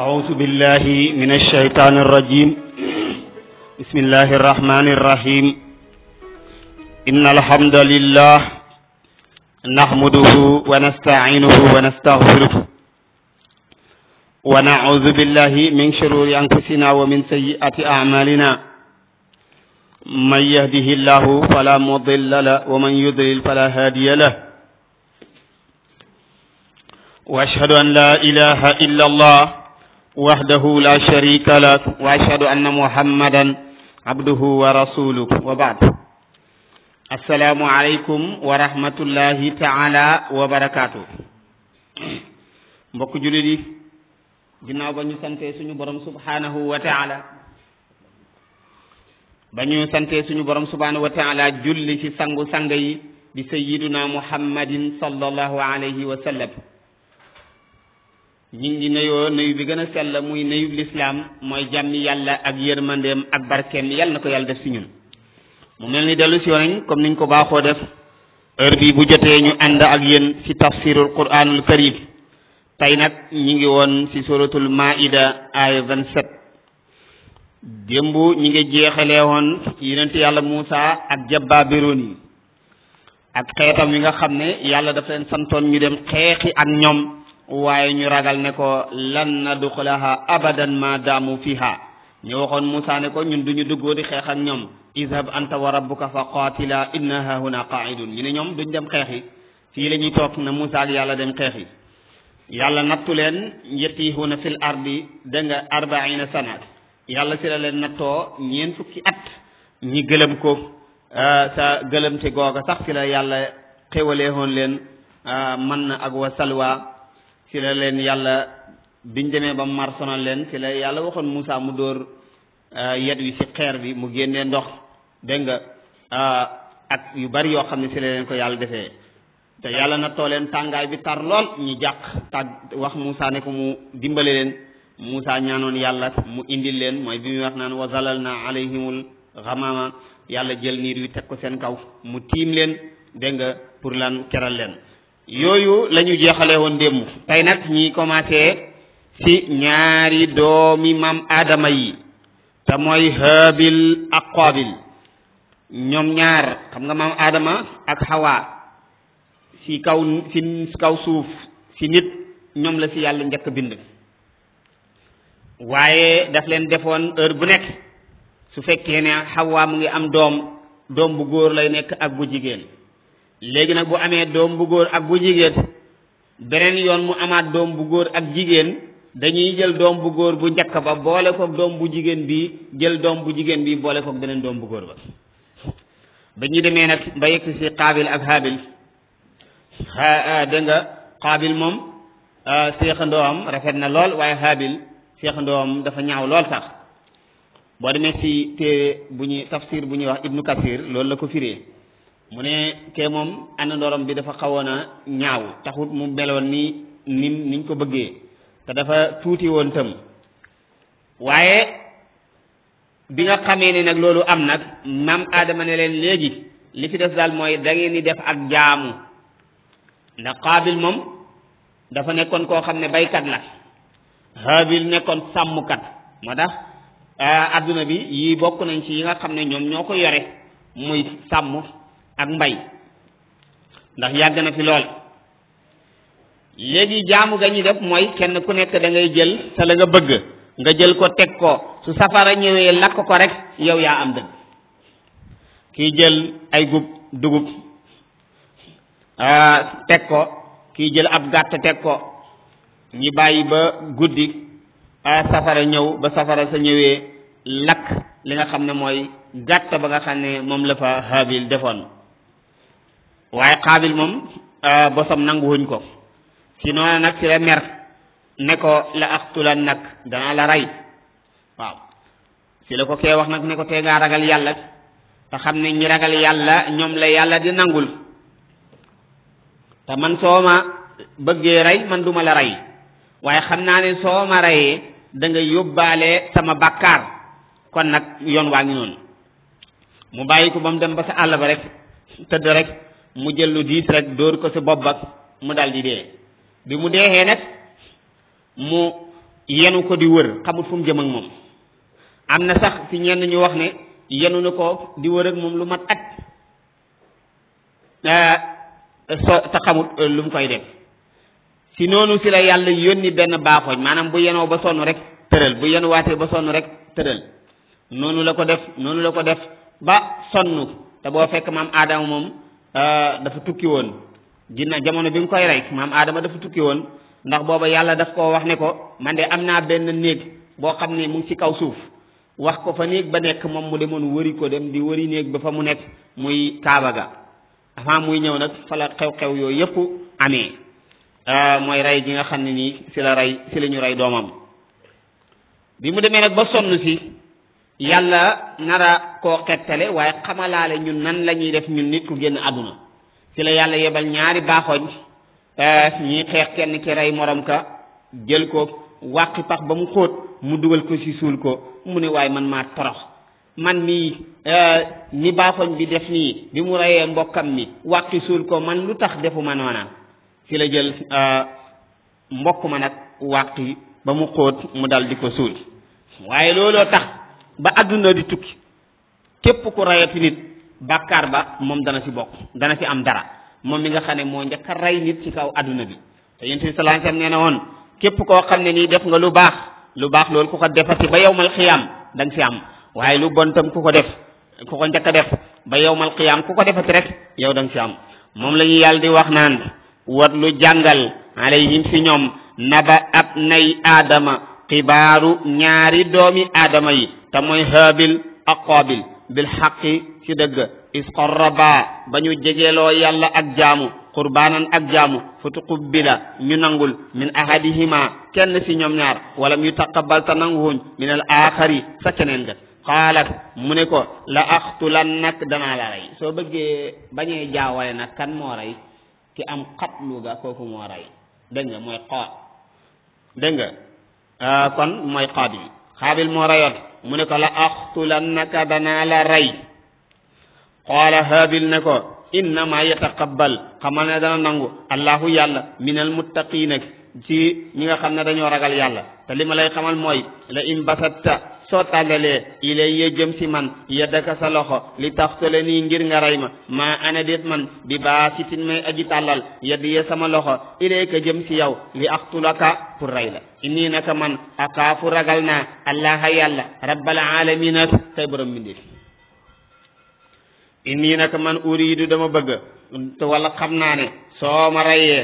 أعوذ بالله من الشيطان الرجيم بسم الله الرحمن الرحيم إن الحمد لله نحمده ونستعينه ونستغفره ونعوذ بالله من شرور أنفسنا ومن سيئات أعمالنا من يهده الله فلا مضل له ومن يضلل فلا هادي له وأشهد أن لا إله إلا الله وحده لا شريك له وأشهد أن محمدا عبده ورسوله وبعد السلام عليكم ورحمة الله تعالى وبركاته mbokk jullit yi ginnaaw ba ñu sante suñu borom subhanahu wa ta'ala ba ñu sante suñu borom subhanahu wa ta'ala julli ci sangu sang yi di sayyiduna muhammadin sallallahu alayhi wa sallam ñi ngi nuyoo nuyu bi gën a sell muy nuyu lislaam mooy jàmmi yàlla ak yërmandeem ak barkeem yàlla na ko yàlla def si ñun mu mel ni dellu si woon comme niñ ko baaxoo def heure bi bu jotee ñu ànd ak yéen ci tafsirul quranul karim tey nag ñi ngi woon ci suratul maida aya 27 démb ñi ngi jeexalee woon yonent yàlla Muusa ak jabbaabiroon yi ak xeetam yi nga xam ne yàlla dafa leen santoon ñu dem xeexi ak ñoom waaye ñu ragal ne ko lan nadxulaha abadan ma daamu fiha ñu waxoon Muusa ne ko ñun duñu duggoo di xeex ak ñoom izhab anta wa rabbuka fa qaatila inna hahuna qa'idun ñu ne ñoom duñ dem xeexi fii la ñuy toog na Muusa ak yàlla dem xeexi yàlla nattu leen yatihuna fil ardi danga 40 sana yàlla si la leen nattoo ñeen fukki at ñi gëlëm ko sa gëlëmte googa sax si la yàlla xéwalee woon leen man na ak wa salwa ci la leen yàlla biñ demee ba mar sonal leen ci la yàlla waxoon Muusa mu dóor yet wi ci xeer bi mu génnee ndox dégg nga ak yu bari yoo xam ne ci la leen ko yàlla defee te yàlla na too leen tàngaay bi tar lool ñu jàq wax Muusa ne ko mu dimbale leen Muusa ñaanoon yàlla mu indil leen mooy bi muy wax naan wa zalalna alayhimul ghamama yàlla jël niir wi teg ko seen kaw mu tiim leen dégg nga pour lan keral leen yooyu la ñu jeexale woon démb tey nag ñi commencé ci ñaari doomi maam aadama yi te mooy Haabil ak Qaabil ñoom ñaar xam nga maam aadama ak Hawa ci kaw suuf ci nit ñoom la ci yàlla njëkk bind waaye daf leen defoon heure bu nekk su fekkee ne Hawa mu ngi am doom bu góor lay nekk ak bu jigéen léegi nag bu amee doom bu góor ak bu jigéen beneen yoon mu amaat doom bu góor ak jigéen dañuy jël doom bu góor bu njëkk ba boole koog doom bu jigéen bi jël doom bu jigéen bi boole koog beneen doom bu góor ba ñu demee nag ba yegg ci Qaabil ak Haabil dégg nga Qaabil moom seexandoom rafet na lool waaye Haabil seexandoom dafa ñaaw lool sax boo demee ci téere bu ñuy tafsir bu ñuy wax Ibnu Kasir loolu la ko firee mu ne kee moom àndandooram bi dafa xawoon a ñaaw taxut mu meloon niñ ko bëggee te dafa tuuti woon tam waaye bi nga xamee ne nag loolu am nag maam Aadama ne leen léegi li fi des daal mooy da ngeen di def ak jaamu ndax Qaabil moom dafa nekkoon koo xam ne baykat la Haabil nekkoon sàmmkat moo tax adduna bi yi bokk nañ ci yi nga xam ne ñoom ñoo ko yore muy sàmm ak mbay ndax yàgg na fi lool léegi jaamu ga ñu def mooy kenn ku nekk da ngay jël sa la nga bëgg nga jël ko teg ko su safara ñëwee lakk ko rek yow yaa am dëgg kii jël ay dugub teg ko kii jël ab gàtt teg ko ñi bàyyi ba guddi safara ñëw ba safara sa ñëwee lakk li nga xam ne mooy gàtt ba nga xam ne moom la fa Haabil defoon waaye Qaabil moom bosam nanguwuñ ko si noonu nag ci la mer ne ko la aqtulan nag danaa la rey waaw si la ko kee wax nag ne ko tee ngaa ragal yàlla te xam ne ñi ragal yàlla ñoom la yàlla di nangul te man soo ma bëggee rey man duma la rey waaye xam naa ne soo ma reyee da nga yóbbaale sama bàkkaar kon nag yoon waa ngi noonu mu bàyyi ko ba mu dem ba sa àll ba rek tëdd rek mu jël lu diis rek dóor ko si bopp ba mu dal di dee bi mu deexee nag mu yenu ko di wër xamut fu mu jëm ak moom am na sax ci ñenn ñu wax ne yenu na ko di wër ak moom lu mat at te xamut lu mu koy def si noonu si la yàlla yónni benn baaxooñ maanaam bu yenoo ba sonn rek tëral bu yenu waatee ba sonn rek tëral noonu la ko def ba sonn te boo fekk maam Adama moom dafa tukki woon jamono bi mu koy rey maam Adama dafa tukki woon ndax booba yàlla daf koo wax ne ko man de am naa benn néeg boo xam ne mu ngi ci kaw suuf wax ko fa néeg ba nekk moom mu demoon wëri ko dem di wëri néeg ba fa mu nekk muy Kaaba ga avant muy ñëw nag fa la xew-xew yooyu yëpp amee mooy rey gi nga xam ne nii si la ñu rey doomam bi mu demee nag ba sonn si yàlla nara koo xettale waaye xamalaale ñun nan la ñuy def ñun nit ku génn àdduna si la yàlla yebal ñaari baaxoñ ñii xeex kenn ki rey morom ka jël ko wàqi pax ba mu xóot mu dugal ko si suul ko mu ne waaye man maa torox man mii ni baaxoñ bi def nii bi mu reyee mbokkam mi wàqi suul ko man lu tax defuma noona si la jël mbokk ma nag wàqi ba mu xóot mu dal di ko suul waaye looloo tax ba àdduna di tukki képp ku reyati nit bàkkaar ba moom dana si bokk dana si am dara moom mi nga xam ne moo njëkk a rey nit ci kaw àdduna bi te yonent bi sallallahu alayhi wasallam nee na woon képp koo xam ne nii def nga lu baax loolu ku ko defati ba yawmal xiyaam da nga si am waaye lu bon tam ku ko njëkk a def ba yawmal xiyaam ku ko defati rek yow da nga si am moom la ñu yàlla di wax naan wat lu jàngal alayhim si ñoom naba ab nay aadama xibaaru ñaari doomi aadama yi te mooy haabil ak qaabil bil xaqi ci dëgg is qarraba ba ñu jegeeloo yàlla ak jaamu qurbaanan ak jaamu fa tuqubbila ñu nangul min ahadihima kenn si ñoom ñaar wala mu taqabbal ta nanguwuñ min al axari sa keneen ga qaalat mu ne ko la axtulannak danaa la rey soo bëggee bañee jaawale nag kan moo rey ki am xatlu ga kooku moo rey dégg nga mooy kon mooy xaabil moo reyoon mu ne ko la axtulannaka danaa la rey qaala haabil ne ko innama yataqabbal xamal ne dana nangu allahu yàlla minal muttaqiina ci ñi nga xam ne dañoo ragal yàlla te li ma lay xamal mooy la in basatta soo tàllalee ilayya jëm si man yaddaka sa loxo li taxtale nii ngir nga rey ma ana déet man bi baasitin may aji tàllal yaddiye sama loxo ilayka jëm si yow li axtulaka pour rey la inni naka man akaafu ragal naa allaha yàlla rabbal alamina tey borom mbindeef inni naka man uridu dama bëgg te wala xam naa ne soo ma reyee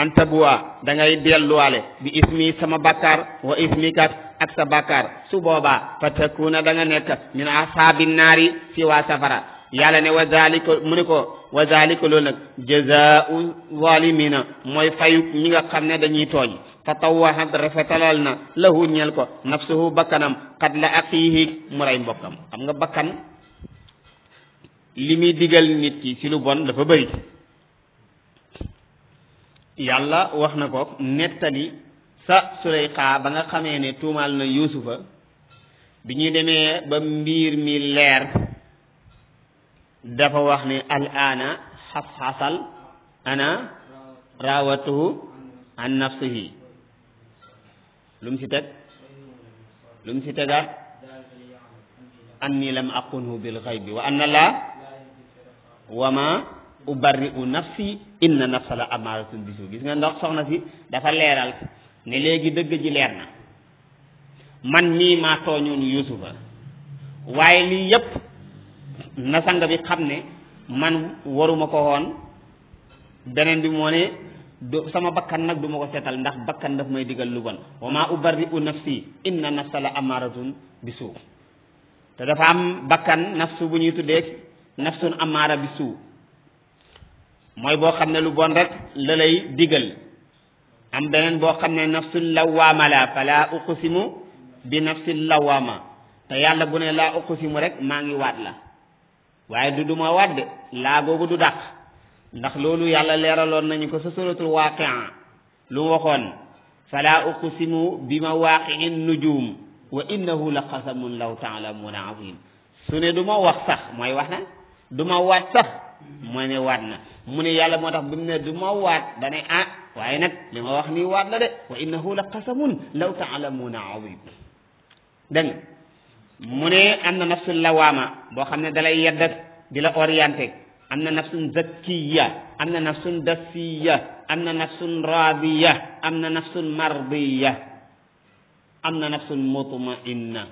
antabuwa da ngay delluwaale bi ismi sama bakkaar wa ismikat ak sa bakkaar su boobaa fa takuna da nga nekk min asaabi naari si waa safara yàlla ne wa zalika mu ne ko wa zalika loolu nag jazaau zalimina mooy fayu ñi nga xam ne dañuy tooñ fa tawahat rafetalal na lahu ñel ko nafsuhu bakkanam qatla axiihi mu rey mbokkam xam nga bakkan li muy digal nit ki ci lu bon dafa bëri yàlla wax na ko nettali sa Suleyxa ba nga xamee ne tuumaal na Yuusufa bi ñu demee ba mbir mi leer dafa wax ne al ana xas-xasal ana raawatuhu an nafsihi lu mu si tegaat anni lam aqunhu bil xaybi wa anna la wa ma ubarri'u nafsi inna nafsa la amaaratun bisu gis nga ndox soxna si dafa leeral ne léegi dëgg ji leer na man mii maa tooñoon Yuusufa waaye lii yépp na sang bi xam ne man waruma ko woon beneen bi moo ne sama bakkan nag du ma ko seetal ndax bakkan daf may digal lu bon wa maa ubarri'u nafsi inna nafsa la amaaratun bisu te dafa am bakkan nafsu bu ñuy tuddee nafsun amaara bisu mooy boo xam ne lu bon rek la lay digal am beneen boo xam ne nafsul lawaama la fala uqsimu bi nafsil lawaama te yàlla bu ne laa uqsimu rek maa ngi waat la waaye du duma waat de laa googu du dàq ndax loolu yàlla leeraloon nañu ko sa suratul waaqia lu mu waxoon fala uqsimu bi mawaaqi'in nujum wa innahu la qasamun law ta'lamuuna azim su ne du ma wax sax mooy wax na du ma waat sax mooy ne waat na mu ne yàlla moo tax bi mu ne du ma waat dane waaye nag li ma wax nii waat la de wa innahu la qasamun law taalamuuna azim dégg mu ne am na nafsul lawaama boo xam ne dalay yedd di la orienté am na nafsun zakkiya am na nafsun dassiya am na nafsun raadiya am na nafsun mardiya am na nafsun mutmainna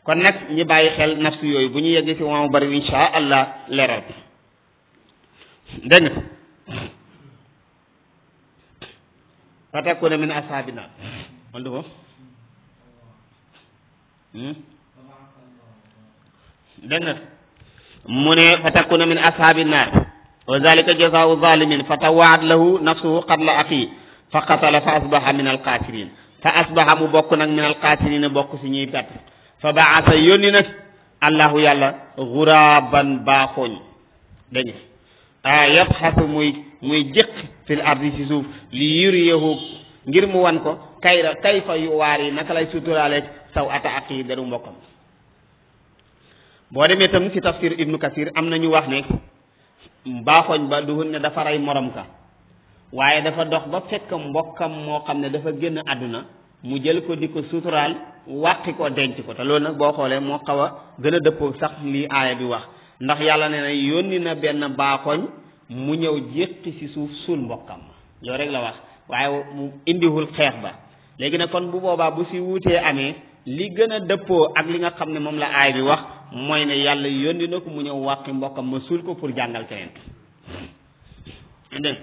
kon nag ñi bàyyi xel nafsu yooyu bu ñu yeggee ci waamu bari insha allah leeral dégg nga fatakuna min ashaabi naar man du ko dégg nga mu ne fatakuna min ashaabi naar wa zalika jazaau zalimin fatawaat lahu nafsuhu qatla axi fa qatala fa asbaha min alqaasirin fa asbaha mu bokk nag min alqaasirin bokk si ñuy perte fa baasa yónni nag allahu yàlla guraban baaxooñ dégg nga yabxasu muy jëq fil ardi si suuf li yuriyahu ngir mu wan ko kayfa yu waar yi naka lay suturaale saw ata aqi deru mbokkam boo demee tam ci tafsir ibnu kasir am na ñu wax ne baaxooñ ba duhun ne dafa rey morom ka waaye dafa dox ba fekk mbokkam moo xam ne dafa génn àdduna mu jël ko di ko suturaal wàqi ko denc ko te loolu nag boo xoolee moo xaw a gën a dëppoo sax lii aaya bi wax ndax yàlla nee na yónni na benn baaxooñ mu ñëw jéqi ci suuf suul mbokkam loolu rek la wax waaye mu indiwul xeex ba léegi nag kon bu boobaa bu ci wuutee amee li gën a dëppoo ak li nga xam ne moom la aaya bi wax mooy ne yàlla yónni na ko mu ñëw wàqi mbokkam ma suul ko pour jàngal keneen dégg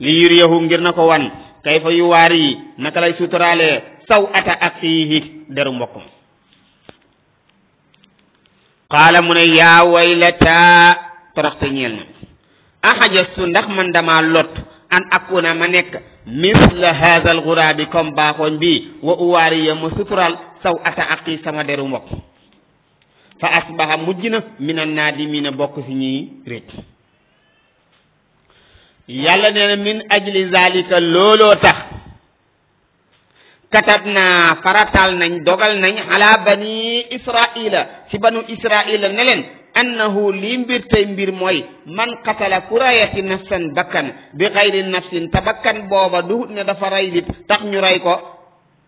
li yuriyahu ngir na ko wan kayfa yu waar yi naka lay suturaalee saw ata ak fiihi deru mbokkam qaala mu ne yaa waylata toroxte ñeel na ahajastu ndax man dama lot an akuna ma nekk misla haza al ghurabi comme baaxooñ bi wa uwaariya ma suturaal saw ata aqi sama deru mbokk fa asbaha mujj na mina naadimina bokk si ñiy réet yàlla nee na min ajli zalika looloo tax katab naa faratal nañ dogal nañ ala bani israila ci banu israila ne leen annahu lii mbir tey mbir mooy man qatala ku rayati nafsan bakkan bi xayri nafsin te bakkan booba duhut ne dafa ray nit tax ñu ray ko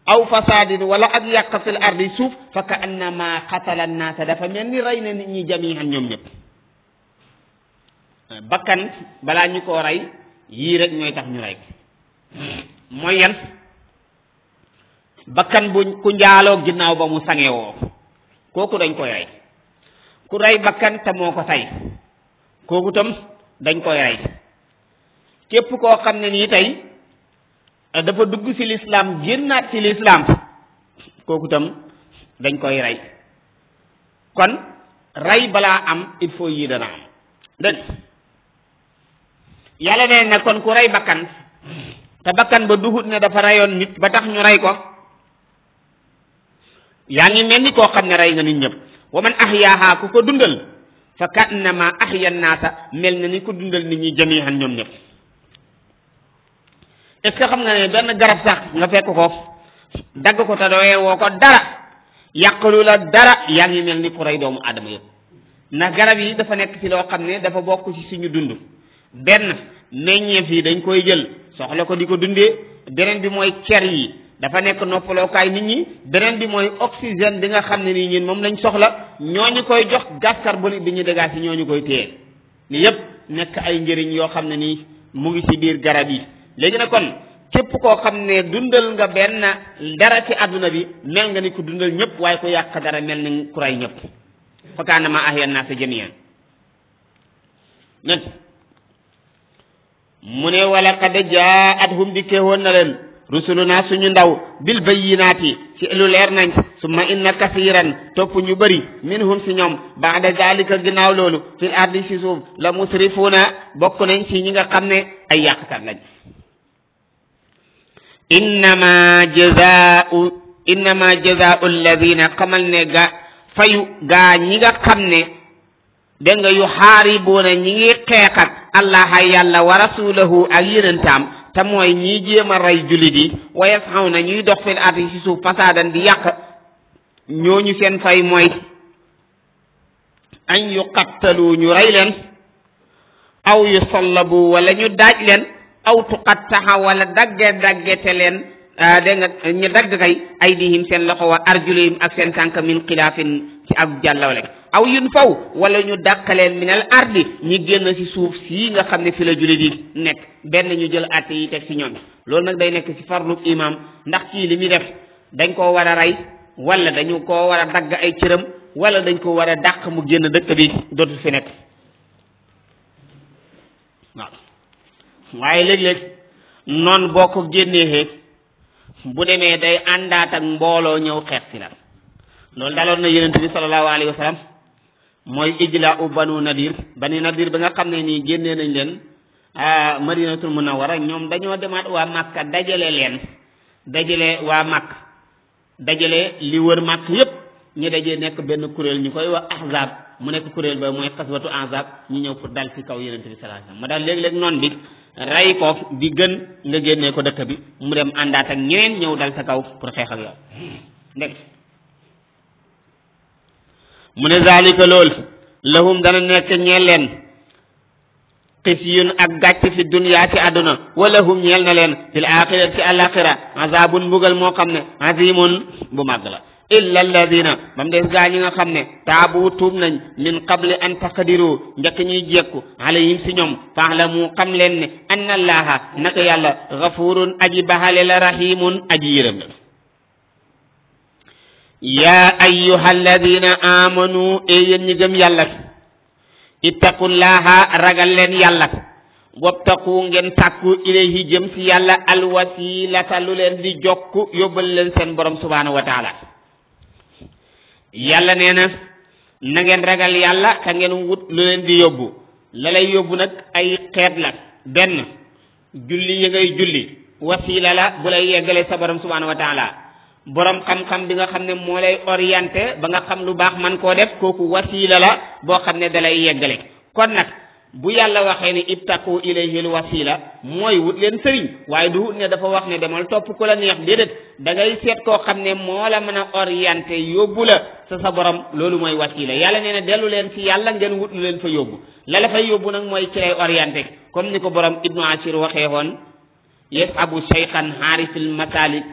aw fasadin wala ak yàq fil ardi suuf fa ka annama qatala naasa dafa mel ni ray na nit ñi jamihan ñoom ñëpp bakkan balaa ñu koo rey yii rek ñooy tax ñu rey ko mooy yan bakkan bu ku njaaloo ginnaaw ba mu sangewoo kooku dañ koy rey ku rey bakkan te moo ko say kooku tam dañ koy rey képp koo xam ne nii tey dafa dugg ci lislaam génnaat ci lislaam kooku tam dañ koy rey kon rey balaa am il faut yii dana am dégg yàlla nee na kon ku rey bakkan te bakkan ba duhut ne dafa reyoon nit ba tax ñu rey ko yaa ngi mel ni koo xam ne rey nga nit ñëpp wa man ahyaaha ku ko dundal fa ka annama ahya naasa mel na ni ku dundal nit ñi jamihan ñoom ñëpp est ce que xam nga ne benn garab sax nga fekk ko dagg ko te doyee woo ko dara yàqalu la dara yaa ngi mel ni ku rey doomu aadama yëpp ndax garab yi dafa nekk ci loo xam ne dafa bokk ci suñu dund benn meññeef yi dañ koy jël soxla ko di ko dundee beneen bi mooy cer yi dafa nekk noppalookaay nit ñi beneen bi mooy oxygène bi nga xam ne nii ñun moom lañ soxla ñooñu koy jox gaz carbonique bi ñu dégager ñooñu koy téye li yépp nekk ay njëriñ yoo xam ne nii mu ngi ci biir garab yi léegi nag kon képp koo xam ne dundal nga benn dara ci àdduna bi mel nga ni ku dundal ñëpp waaye ku yàq dara mel ni ku rey ñëpp fa kaana ma ahya naasa jamii'an nag mu ne wala qad jaa'athum dikkee woon na leen rusuluna suñu ndaw bil bayyinaati ci lu leer nañ summa inna kasiran topp ñu bëri minhum si ñoom ba'da zalika ginnaaw loolu fil ardi si suuf la musrifuuna bokk nañ ci ñi nga xam ne ay yàqkat lañ innama jazaa'u alladina xamal ne fayu gaa ñi nga xam ne dégg nga yu xaaribuuna ñi ngi xeexat allaha yàlla wa rasulahu ak yonentam te mooy ñii jéem a rey jullit yi wa yasxawna ñuy dox fil ardi ci suuf fasaadan di yàq ñooñu seen fay mooy an yuqattalu ñu rey leen aw yusallabu wala ñu daaj leen aw tuqattaha wala daggete leen dégg nga ñu dagg kay aydihim seen loxo wa arjulihim ak seen tànk min xilaafin ci ak jàllawle aw yun faw wala ñu dàqaleen minal ardi ñi génn ci suuf sii nga xam ne fi la jullit yi nekk benn ñu jël àtte yi teg ci ñoom loolu nag day nekk ci farlu imam ndax kii li muy def dañ koo war a rey wala dañu koo war a dagg ay cëram wala dañ ko war a dàq mu génn dëkk bi dootul fi nekk waaw waaye léeg-léeg noonu boo ko génnee bu demee day àndaat ak mbooloo ñëw xeex si la loolu daloon na yonent bi sallallahu alayhi wa sallam mooy ijla u banu nadir ba nga xam ne nii génnee nañ leen madinatul munawwara ñoom dañoo demaat waa Makka dajale waa Makka dajale li wër Makka yépp ñu dajee nekk benn kuréel ñu koy wax ahzab mu nekk kuréel ba mooy xaswatu ahzab ñu ñëw pour dal ci kaw yonent bi sallallahu alayhi wa sallam ma daal léeg-léeg noonu bi rey ko di gën nga génnee ko dëkk bi mu dem àndaat ak ñeneen ñëw dal sa kaw pour xeex ak yow dégg mu ne zalika lool lahum dana nekk ñeel leen xisyun ak gàcc fi dunya ci àdduna wala hum ñeel na leen fil axira ci àlaxira azabun mbugal moo xam ne azimun bu màgg la illa alladina ba mu des gaa ñi nga xam ne taabu tuub nañ min qabli an taqdiru njëkk ñuy jekku alayhim si ñoom faalamu xam leen ne anna allaha naka yàlla gafurun aji bahale la rahimun aji yërëm la yaa ayyuha alladina amanu e yéen ñi gëm yàlla ittaqullaha ragal leen yàlla wabtaqu ngeen sàkku ilayhi jëm si yàlla alwasilata lu leen di jokku yóbbal leen seen borom subhanahu wa taala yàlla nee na ngeen ragal yàlla ka ngeen wut lu leen di yóbbu la lay yóbbu nag ay xeet la benn julli yi ngay julli wasila la bu lay yeggale sa borom subhanahu wa taala borom xam-xam bi nga xam ne moo lay orienté ba nga xam lu baax man koo def kooku wasila la boo xam ne da lay yeggale kon nag bu yàlla waxee ne ibtaqu ilayhi al wasila mooy wut leen sëriñ waaye du wut ne dafa wax ne demal topp ku la neex déedéet da ngay seet koo xam ne moo la mën a orienté yóbbu la sa borom loolu mooy wasila yàlla nee na dellu leen ci yàlla ngeen wut lu leen fa yóbbu la la fay yóbbu nag mooy ci lay orienté comme ni ko borom ibnu ashir waxee woon yasabu cheykhan haarifil masalik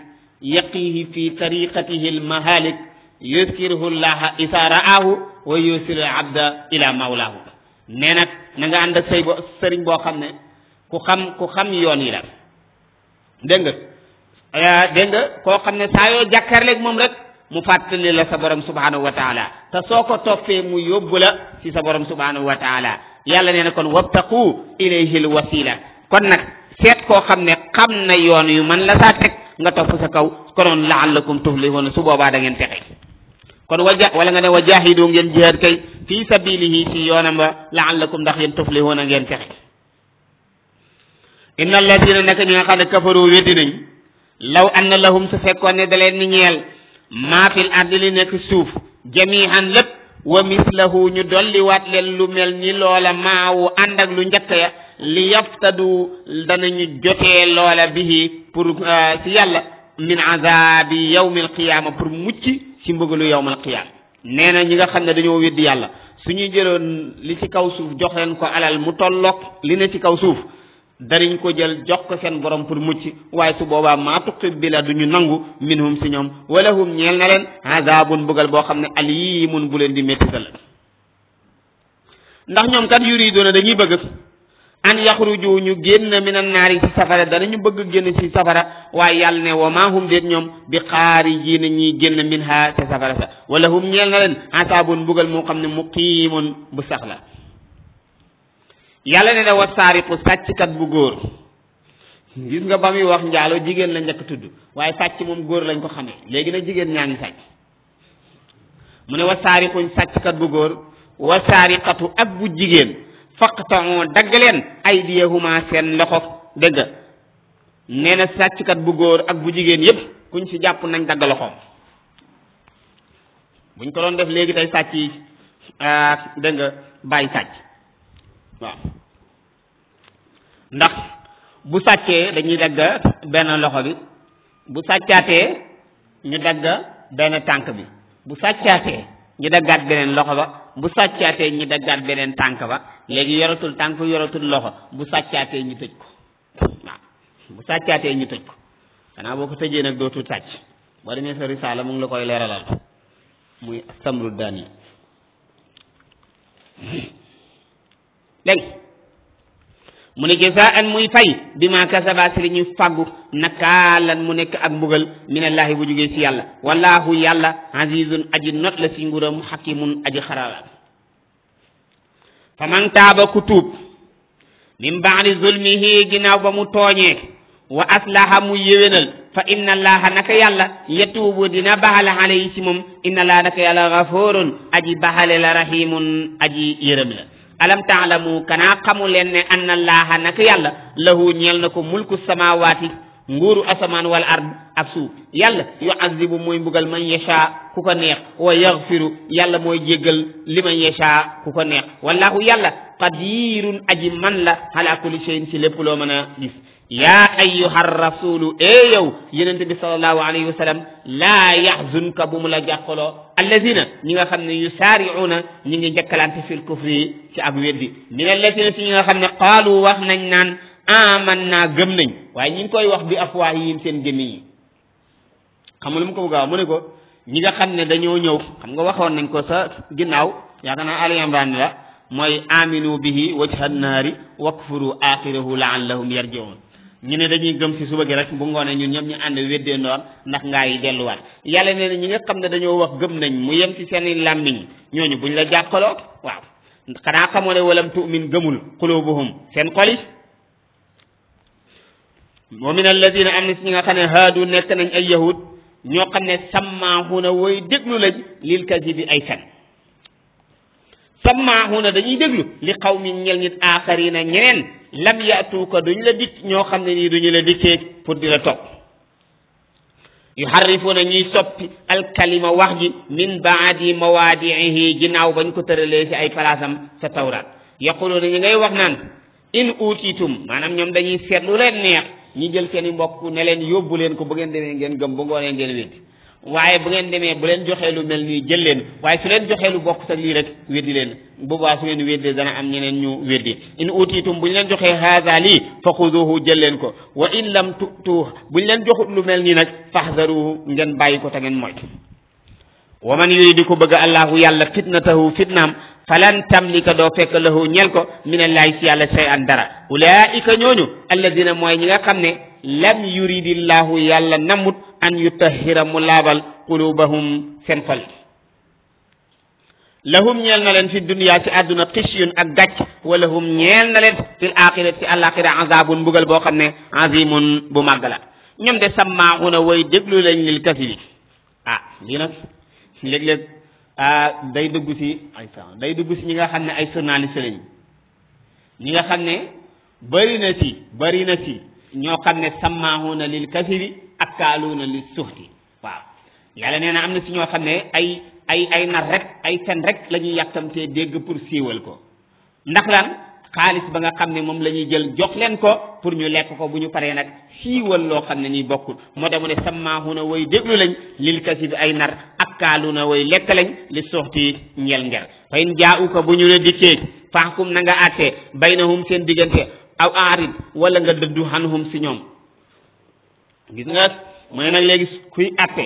yaqihi fi tariqatihi al mahalik yuskiruhu llaha isa ra'ahu wa yusilu abda ila mawlahu nee nag na nga ànd ak sëriñ boo xam ne ku xam yoon yi la dégg nga koo xam ne saa yoo jàkkaarleeg moom rek mu fàttali la sa borom subhanahu wa taala te soo ko toppee mu yóbbu la ci sa borom subhanahu wa taala yàlla nee na kon wabtaqu ilayhi al wasila kon nag seet koo xam ne xam na yoon yu man la saa teg nga topp sa kaw konoon la'allakum tuflihun su boobaa da ngeen texe kon wala nga ne wajahidu ngeen jihaad kay fi sabilihi ci yoonam ba la'allakum ndax yéen tuflihuna ngeen texe inna alladina naka ñi nga xam ne kafaru weddi nañ law anna lahum su fekkoon ne da leen ni ñeel maa fil ardi li nekk suuf jami'an lépp wa mislahu ñu dolliwaat leen lu mel ni loola maawu ànd ak lu njëkk ya li yaftadu danañu jotee loola bihi pour ci yàlla min azabi yawmil qiyama pour mucc ci mbëgalu yawmal qiyama nee na ñi nga xam ne dañoo weddi yàlla suñu jëloon li ci kaw suuf jox leen ko alal mu tolloog li ne ci kaw suuf danañ ko jël jox ko seen borom pour mucc waaye su boobaa maa tuqib bi la duñu nangu minhum si ñoom walahum ñeel na leen azabun bëggal boo xam ne alimun bu leen di méttital ndax ñoom kat yuriduna dañuy bëgg an yaxruju ñu génn minan naari ci safara danañu bëgg génn ci safara waaye yàlla ne wa maa hum déet ñoom bi xaarijiina ñiy génn minha ca safara sa wala hum ñeel na leen asaabun mbugal moo xam ne muqiimun bu sax la yàlla ne na wa saariqu sàcckat bu góor gis nga ba muy wax njaalo jigéen la njëkk tudd waaye sàcc moom góor lañ ko xamee léegi nag jigéen ñaa ngi sàcc mu ne wa saariquñ sàcckat bu góor wa saariqatu ak bu jigéen faqta'u dagg leen aydiyahuma seen loxo dégg nga nee na sàcckat bu góor ak bu jigéen yépp kuñ ci jàpp nañ dagg loxoom buñ ko doon def léegi tey sàcc yi dégg nga bàyyi sàcc waaw ndax bu sàccee dañuy dagg benn loxo bi bu sàccaatee ñu dagg benn tànk bi bu sàccaatee ñu daggaat beneen loxo ba bu sàccaatee ñu daggaat beneen tànk ba léegi yoratul tànk yoratul loxo bu sàccaatee ñu tëj ko waaw bu sàccaatee ñu tëj ko xanaa boo ko tëjee nag dootul sàcc boo demee sa risaala mu ngi la koy leeralal muy samru daan yi dégg mu ne jazaan muy fay bi ma kasaba si li ñu fàggu nakaalan mu nekk ak mbugal minallahi bu jógee si yàlla wallahu yàlla azizun aji not la si nguuram hakimun aji xarala fa man taaba ku tuub min baadi zulmihi ginnaaw ba mu tooñee wa aslaha mu yéwénal fa inna allaha naka yàlla yatuubu dina baxale alayhi si moom inna allaha naka yàlla gafurun aji baxale la rahimun aji yërëm la alam taalamu kanaa xamu leen ne anna allaha naka yàlla lahu ñeel na ko mulku samawaati nguuru asamaan wal ard ak suuf yàlla yuazibu mooy mbugal man yasha ku ko neex wa yaghfiru yàlla mooy jéggal li man yasha ku ko neex wallahu yàlla qadirun aji man la ala kulli shay'in si lépp loo mën a gis yaa ayyuha rasulu yow yonent bi sallallahu alayhi wa sallam laa yaxzunka bu mu la jàqaloo allazina ñi nga xam ne yusaari'una ñi ngi njëkkalante fil kufri ci ak weddi min allazina si ñi nga xam ne qaalu wax nañ naan amanna gëm nañ waaye ñi ngi koy wax bi afwaahihim seen gémmiñ yi xam nga lu mu ko bëgg a mu ne ko ñi nga xam ne dañoo ñëw xam nga waxoon nañ ko sa ginnaaw yaakaar naa Ali Imran la mooy aminu bihi wajha naari wakfuru axirahu laallahum yarjiun ñu ne dañuy gëm si suba gi rek bu ngoonee ñun ñëpp ñu ànd weddee ndoor ndax ngaa yi delluwaat yàlla nee na ñi nga xam ne dañoo wax gëm nañ mu yem ci seen i làmmiñ ñooñu buñ la jàppaloo waaw xanaa xamoo ne walam tu'min gëmul qulubuhum seen xol yi wa min alladina am na si ñi nga xam ne haadu nekk nañ ay yahud ñoo xam ne sammaahuna woy déglu lañ lil kazibi ay fen sammaahuna dañuy déglu li qawmin ñel nit aaxarina ñeneen lam yaatuuka duñ la dikk ñoo xam ne nii duñu la dikkee pour di la topp yuharrifuuna ñuy soppi alkalima wax ji min baadi mawaadiihi ginnaaw bañ ko tëralee si ay palaasam sa tawraat yaquluuna ñi ngay wax naan in uutiitum maanaam ñoom dañuy seet lu leen neex ñi jël seen i mbokk ne leen yóbbu leen ko bu ngeen demee ngeen gëm bu ngoonee ngeen weddi waaye bu ngeen demee bu leen joxee lu mel nii jël leen waaye su leen joxee lu bokk sa lii rek weddi leen boobaa su ngeen weddee dana am ñeneen ñu weddi in utiitum bu ñu leen joxee haza lii fa xuduhu jël leen ko wa in lam tu'tuhu bu ñu leen joxut lu mel nii nag fahzaruhu ngeen bàyyi ko te ngeen moytu wa man yuridu ko bëgg allahu yàlla fitnatahu fitnaam falan tamlika doo fekk lahu ñel ko minallahi si yàlla shay'an dara ulaika ñooñu alladina mooy ñi nga xam ne lam yuridillahu yàlla namut an yutahhira mu laabal qulubahum seen xol lahum ñeel na leen fi dunya ci àdduna xisyun ak gàcc wa lahum ñeel na leen fil axirati ci àlaxira azabun mbugal boo xam ne azimun bu màgg la ñoom de sammaahuna way déglu lañ lil kasibi lii nag léeg-léeg day dugg si ñi nga xam ne ay journaliste lañ ñi nga xam ne bëri na si ñoo xam ne sammaahuna lil kasibi akkaaluuna li suxti waaw yàlla nee na am na si ñoo xam ne ay nar rek ay fen rek la ñuy yàkkamtee dégg pour siiwal ko ndax lan xaalis ba nga xam ne moom la ñuy jël jox leen ko pour ñu lekk ko bu ñu paree nag siiwal loo xam ne nii bokkul moo tax mu ne sammaahuna way déglu lañ lil kasibi ay nar akkaaluuna way lekk lañ li suxti ñeel nger fa in jaa'uka bu ñu la dikkee fahkum na nga àttee baynahum seen diggante aw aarid wala nga dëddu hanhum si ñoom gis nga mu ne nag léegi kuy atte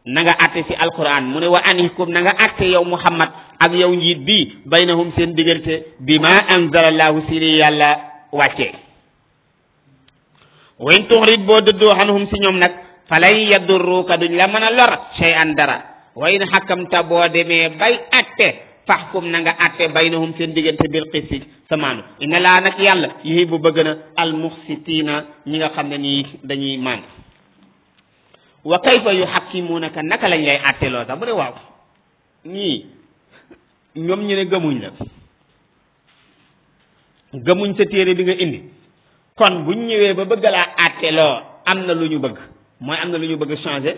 na nga atte si alquran mu ne wa anihkum na nga atte yow muhammad ak yow njiit bi baynahum seen diggante bi ma anzalallahu si li yàlla wàccee wa in tuxrit boo dëddoo hanhum si ñoom nag falan yadurruka duñ la mën a lor shay'an dara wa in xakamta boo demee bay atte fahkum na nga atte baynahum seen diggante bil qisti sa maanu inna laa nag yàlla yuhibbu bëgg na al muqsitina ñi nga xam ne nii dañuy maan wa kayfa yuhakkimunaka naka lañ lay atte loo sax bu ne waaw ñii ñoom ñu ne gëmuñ sa téere bi nga indi kon buñ ñëwee ba bëgg laa atte loo am na lu ñu bëgg mooy am na lu ñu bëgg changer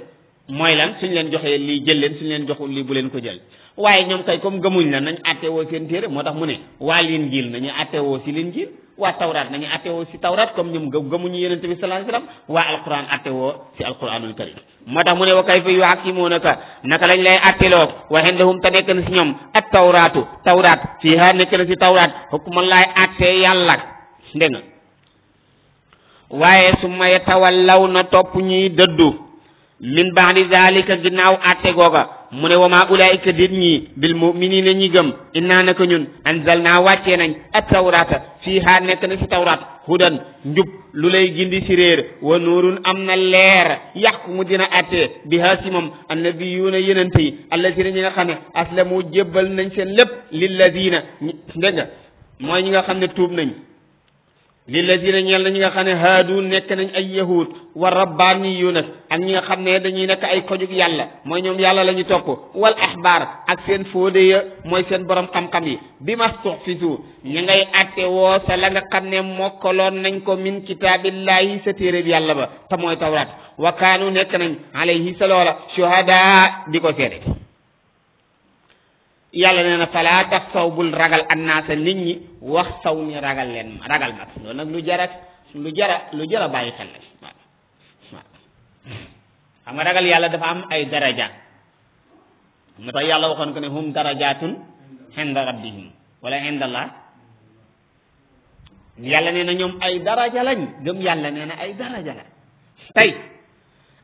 mooy lan suñ leen joxee lii jël leen suñ leen joxul lii bu leen ko jël waaye ñoom kay comme gëmuñ la nañ atte woo seen téere moo tax mu ne waa Linjiil nañu atte woo si Linjiil waa tawraat nañu atte woo si tawraat comme ñoom gëmuñu yonent bi sallallahu alayhi wasallam waa alquran atte woo si alquranul karim moo tax mu ne wa kayfa yuhakkimunaka naka lañ lay atteloo wa indahum te nekk na si ñoom at tawraat fiiha nekk na si tawraat hukmullahi atte yàlla dégg nga waaye summa yatawallawna topp ñuy dëddu min ba'di zalika ginnaaw atte googa mu ne wa maa ulaayika dit ñi bil mu'minina ñi gëm innaa naka ñun anzalnaa wàccee nañ at tawrata fiihaa nekk na ci tawrat hudan njub lu lay gindi ci réer wa nuurun am na leer yaxkumu dina atte bihaa si moom annabiyuuna yenante yi allazina ñi nga xam ne aslamu jébbal nañ seen lépp lillazina dégg nga mooy ñi nga xam ne tuub nañ lillazina ñeel na ñi nga xam ne haadu nekk nañ ay yahud wa rabbaniyuna ak ñi nga xam ne dañuy nekk ay kojug yàlla mooy ñoom yàlla la ñu topp wal ahbar ak seen fóode ya mooy seen borom xam-xam yi bi ma tuhfizu ñi ngay atte woo sa la nga xam ne mokkaloon nañ ko min kitaabillahi sa téeréb yàlla ba te mooy tawrat wa kaanu nekk nañ alayhi sa loola shuhada di ko seede yàlla nee na falaa tax saw bul ragal annaasa nit ñi wax saw ni ragal leen ragal mag loolu nag lu jara bàyyi xel la waaw xam nga ragal yàlla dafa am ay daraja nga tax yàlla waxoon ko ne hum darajatun inda rabbihim wala indallah yàlla nee na ñoom ay daraja lañ gëm yàlla nee na ay daraja la tey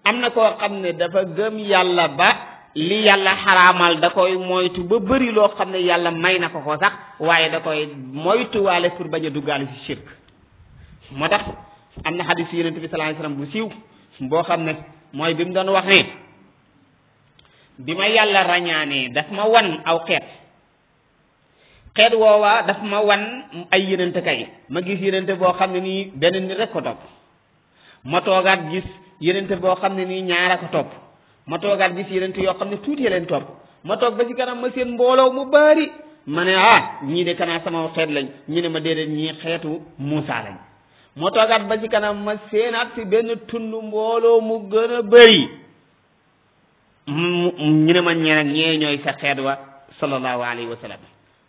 am na koo xam ne dafa gëm yàlla ba li yàlla xaraamal da koy moytu ba bëri loo xam ne yàlla may na ko ko sax waaye da koy moytuwaale pour bañ a duggaale ci shirk moo tax am na xadis yonent bi sallallahu alayhi wasallam bu siiw boo xam ne mooy bi mu doon wax ne bi ma yàlla rañaanee daf ma wan aw xeet woowa daf ma wan ay yonent kay ma gis yonent boo xam ne nii benn nit rek ko topp ma toogaat gis yonent boo xam ne nii ñaara ko topp ma toogaat gis yeneen yoo xam ne tuuti leen topp ma toog ba ci kanam ma seen mbooloo mu bari ma ne ñii de kanaa sama xeet lañ ñu ne ma déedéet ñii xeetu Muusa lañ ma toogaat ba ci kanam ma seenaat ci benn tund mbooloo mu gën a bari ñu ne ma ñee ñooy sa xeet wa sallallahu alayhi wa sallam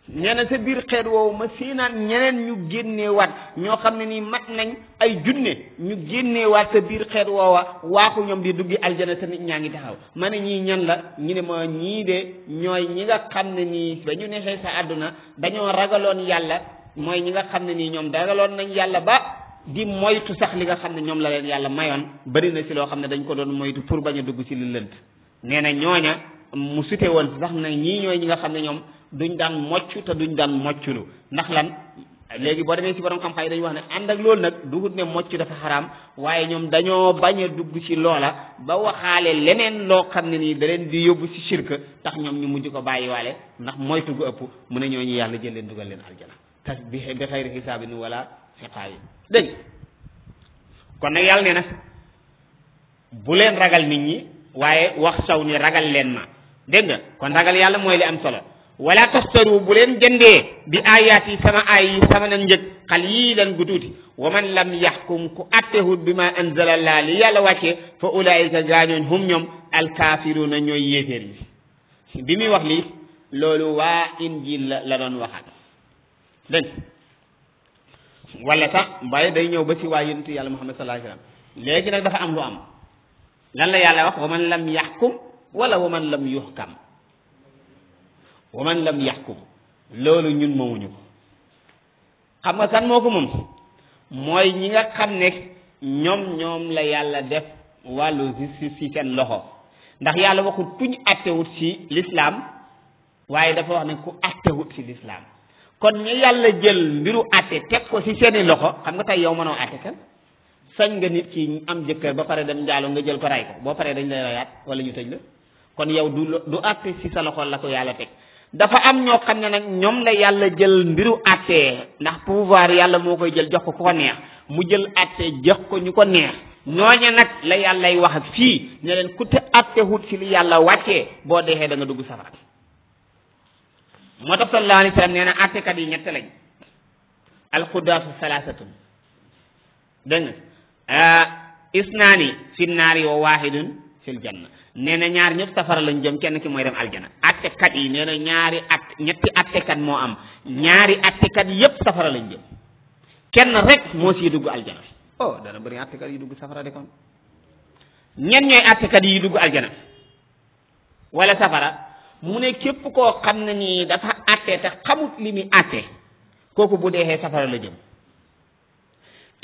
nee na sa biir xeet woowu ma seenaat ñeneen ñu génneewaat ñoo xam ne nii mat nañ ay junne ñu génneewaat sa biir xeet woowa waaxu ñoom di duggi aljana sa nit ñaa ngi taxaw ma ne ñii ñan la ñu ne ma ñii de ñooy ñi nga xam ne nii ba ñu neexee sa àdduna dañoo ragaloon yàlla mooy ñi nga xam ne nii ñoom ragaloon nañ yàlla ba di moytu sax li nga xam ne ñoom la leen yàlla mayoon bari na ci loo xam ne dañ ko doon moytu pour bañ a dugg ci li lënt nee na ñooña mu sute woon ci sax ne ñii ñooy ñi nga xam ne ñoom duñ daan mocc te duñ daan mocculu ndax lan léegi boo demee ci borom xam-xam yi dañuy wax ne ànd ak loolu nag dugut ne mocc dafa xaraam waaye ñoom dañoo bañ a dugg ci loola ba waxaale leneen loo xam ne nii da leen di yóbbu ci shirk tax ñoom ñu mujj ko bàyyiwaale ndax moytu gu ëpp mu ne ñooñu yàlla jël leen dugal leen aljana te bi xayri xisaabin wala xiqaabin dégg kon nag yàlla nee na bu leen ragal nit ñi waaye wax saw ni ragal leen ma dégg nga kon ragal yàlla mooy li am solo wala tastaru bu leen jëndee bi ayaat yi sama ay yi sama nan njëg qaliilan gu tuuti wa man lam yaxkum ku attehut bi ma anzala laa li yàlla wàccee fa ulaayika gaañooñ hum ñoom alkaafiruuna ñooy yéeféer yi bi muy wax lii loolu waa injil la doon waxaat dégg wala sax waaye day ñëw ba si waa yonent yàlla muhammad sallallahu alayhi wasallam léegi nag dafa am lu am lan la yàlla wax wa man lam yaxkum wala wa man lam yuxkam wa man lam yaxkum loolu ñun moomuñu ko xam nga kan moo ko moom mooy ñi nga xam ne ñoom la yàlla def wàllu justice ci seen loxo ndax yàlla waxut kuñ attewut ci l'islam waaye dafa wax ne ku attewut ci l'islam kon ñu yàlla jël mbiru atte teg ko ci seeni loxo xam nga tey yow mënoo atte kan sañ nga nit ki am jëkkër ba pare dem njaaloo nga jël ko ray ko boo paree dañ lay rayaat wala ñu tëj la kon yow du atte ci sa loxo la ko yàlla teg dafa am ñoo xam ne nag ñoom la yàlla jël mbiru atte ndax pouvoir yàlla moo koy jël jox ko ko neex mu jël atte jox ko ñu ko neex ñooñe nag la yàllay wax ak fii ne leen ku te atte wut ci li yàlla wàccee boo deexee da nga dugg safara moo tax sallallahu alayhi wa sallam nee na attekat yi ñett lañ alxudaatu salaasatun dégg nga isnaani fi naari wa waahidun fil janna nee na ñaar ñëpp safara lañ jëm kenn ki mooy dem aljana attekat yi nee na ñetti attekat moo am ñaari attekat yépp safara lañ jëm kenn rek moo siy dugg aljana oh dana bëri attekat yi dugg safara de kon ñen ñooy attekat yi dugg aljana wala safara mu ne képp koo xam ne nii dafa atte te xamut li muy atte kooku bu deexee safara la jëm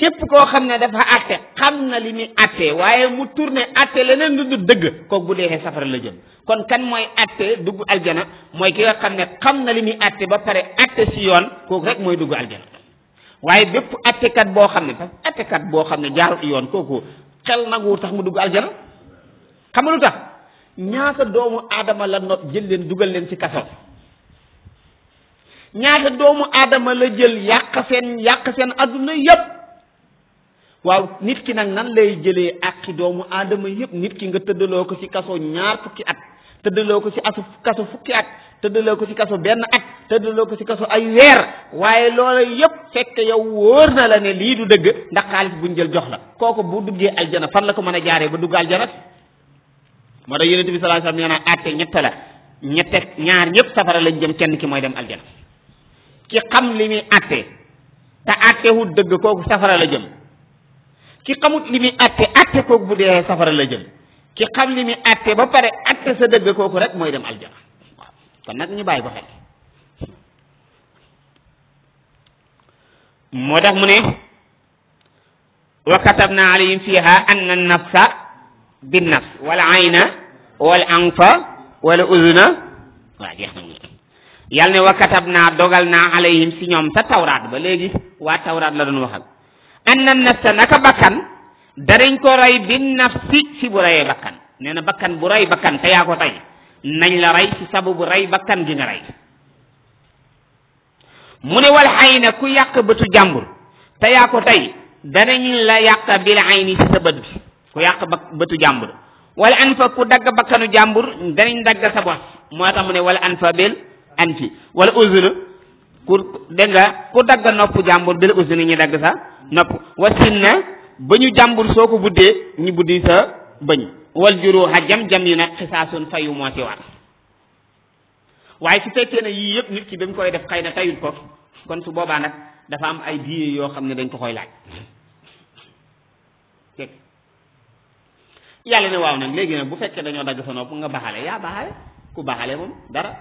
képp koo xam ne dafa atte xam na li muy atte waaye mu tourné atte leneen lu dul dëgg kooku bu deexee safara la jëm kon kan mooy atte dugg aljana mooy ki nga xam ne xam na li muy atte ba pare atte si yoon kooku rek mooy dugg aljana waaye bépp attekat boo xam ne parce que attekat boo xam ne jaarut yoon kooku xel nanguwul tax mu dugg aljana xam nga lu tax ñaata doomu aadama la not jël leen dugal leen ci kaso ñaata doomu aadama la jël yàq seen adduna yépp waaw nit ki nag nan lay jëlee àqi doomu aadama yépp nit ki nga tëddaloo ko ci kaso ñaar fukki at tëddaloo ko ci kaso fukki at tëddaloo ko ci kaso benn at tëddaloo ko ci kaso ay weer waaye loola yépp fekk yow wóor na la ne lii du dëgg ndax xaalis buñ jël jox la kooku bu duggee aljana fan la ko mën a jaaree ba dugg aljana moo tax yonent bi sallallahu alayhi wasallam nee na àtte ñett la ñaar ñëpp safara lañ jëm kenn ki mooy dem aljana ki xam li muy àtte te àttewut dëgg kooku safara la jëm ki xamut li muy àtte kooku bu dee safara la jëm ki xam li muy àtte ba pare àtte sa dëgg kooku rek mooy dem aljana waaw kon nag ñu bàyyi ko xel moo tax mu ne wa katabna alayhim fiha anna an-nafsa bin-nafs wal ayna wal anfa wal uzna waaw jeex na yàlla ne wa katabna dogal naa alayhim si ñoom sa tawraat ba léegi waa tawraat la doon waxal anna nafsa naka bakkan danañ ko rey bin nafsi si bu reyee bakkan nee na bakkan bu rey bakkan te yaa ko tey nañ la rey si sababu rey bakkan gi nga rey mu ne wal ayna ku yàq bëtu jàmbur te yaa ko tey danañ la yàq bil ayni si sa bët bi ku yàq bëtu jàmbur wala anfa ku dagg bakkanu jàmbur danañ dagg sa bos moo tax mu ne wala anfa bil anfi wala uzna ku dégg nga ku dagg nopp jàmbur bil uzna ñu dagg sa nopp wasin na ba ñu jàmbur soo ko buddee ñu buddi sa bëñ wal juruha jam yu nag xisaasun fayu moo ci war waaye su fekkee ne yii yëpp nit ki ba mu koy def xëy na tayut ko kon su boobaa nag dafa am ay diye yoo xam ne dañ ko koy laaj yàlla ne waaw nag léegi nag bu fekkee dañoo dagg sa nopp nga baxale yaa baxale ku baxale moom dara